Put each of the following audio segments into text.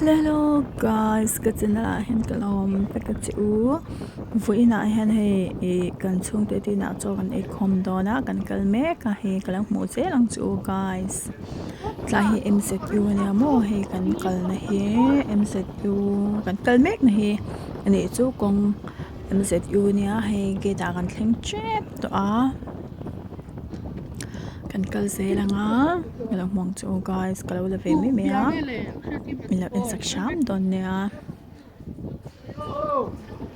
Hello guys ka channel ah hian ka lo awm vek a che u vawiin ah hian hei ih kan chhungte te inah chaw kan ei khawm dawn a kan kal mek a hei ka lo hmuh zel ang che u guys tlai hi m z u ania maw hei kan kalna hi m z u kan kal mek na hi anih chu kawng m z u ania hei gate ah kan thleng tep tawh a. Kan kal zel ang a ka lo hmu ang chu aw guys ka lo la ve mai mai a min lo en sak hram dawn nia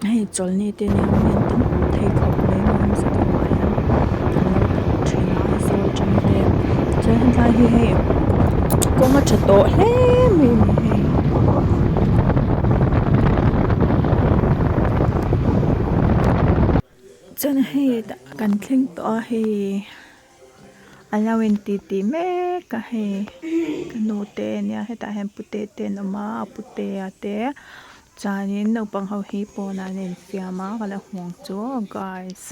hei chawlhni te nia mi an tam thei khawp mai a ah hian an lo thawk thin a aizawl atang te chuan hetlai hi hei kawng a tha tawh hle mai a ni hei. Chuan hei kan thleng tawh a hei an lo in ti ti mek a hei ka nu te ania hetah hian pute te an awm a a putea te chuanin naupang ho hi pawnah an infiam a ka lo hmu ang chu guys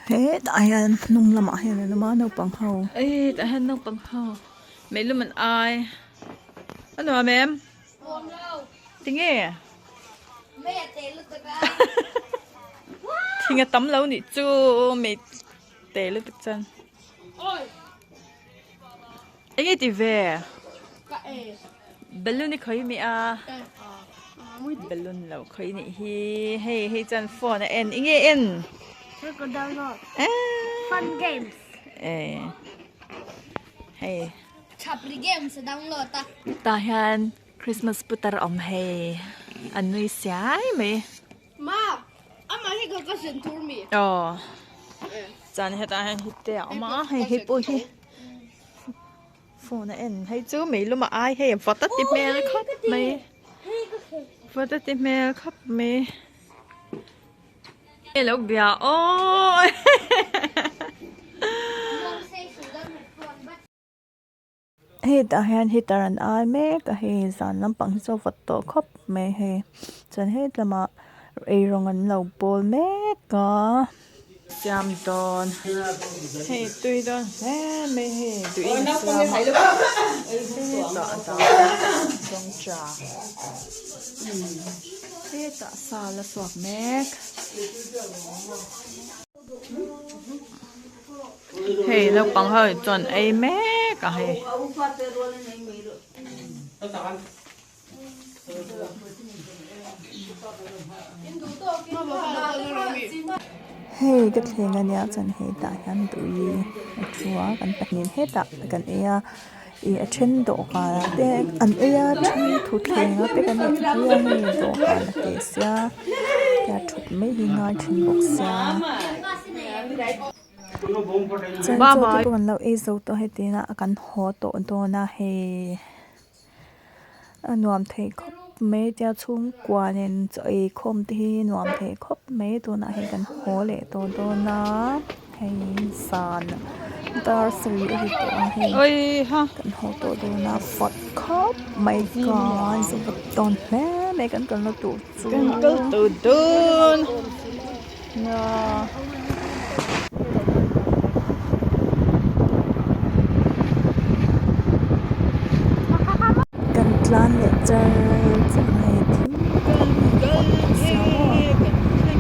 hetah hian hnung lamah hian an awm a naupang ho hetah hian naupang ho meilum an ai a nuam em. Tinge? Thing a tam lo nih chu mei te lutuk chuan. Enge ti ve? Balloon i khawi mi a. Balloon lo khawi nih hi. Hei hei chuan phone a en. Enge en? Fun games. Eh. Hei. Chapri games a download a. Tah hian Christmas putar a awm hei a nui siai mai. Ma, amah hi ka ka sin thur mi. Aw. Chuan hetah hian hite a awm a, hei hei pawh hi phone a en hei chu meilum a ai hei vawt a ti hmel khawp mai. Vawt a ti hmel khawp mai. Lo bia aw. Hetah hian heater an ai mek a hei zan lampang hi chu a vawt tawh khawp mai hei chuan hetlamah eirawng an lo bawl mek a siam dawn hei tui dawn hle mai hei tui in siam a hetah a dah a dawngcha hetah sa la chhuak mek. Hei naupang ho chuan ei mek a hei. Hei ka thleng ania chuan hetah hian tui a thu a kan pahnih hetah kan ei a ih a then dawhkanah te an ei a then thutthleng ah te kan ei a hei dawhkan a te sia tia thut mai hi ngai thin bawk sia chuan chaw te pawh kan lo ei zo tawh hei tina kan haw tawh dawn a hei a nuam thei khawp mai tia chhungkua nen chaw ei khawm te hi nuam thei khawp mai tunah hei kan haw leh tawh dawn a hei zan dar sarih a ri tawh a hei kan haw tawh dawn a vawt khawp mai guys a vawt dawn hle mai kan kalna tur chu. Kan kal tawh dawn a. Kan tlan leh char char mai thim khawp mai vawt tawh sia maw kan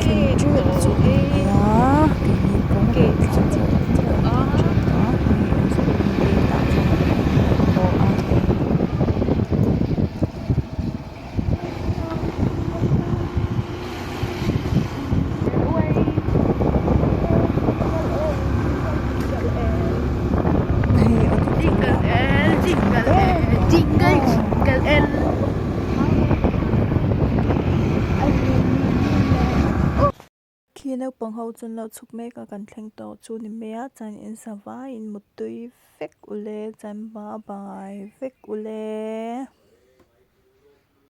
thleng tep chu a ni mai a keini pawh kan tlan char char a kan thleng tep tawh a hei an gate ah chuan kan haw a hei. Khi naupang ho chu an lo chhuk mek a kan thleng tawh chu ni mai a chuan in sava in muttui vek ule chuan bye bye vek ule.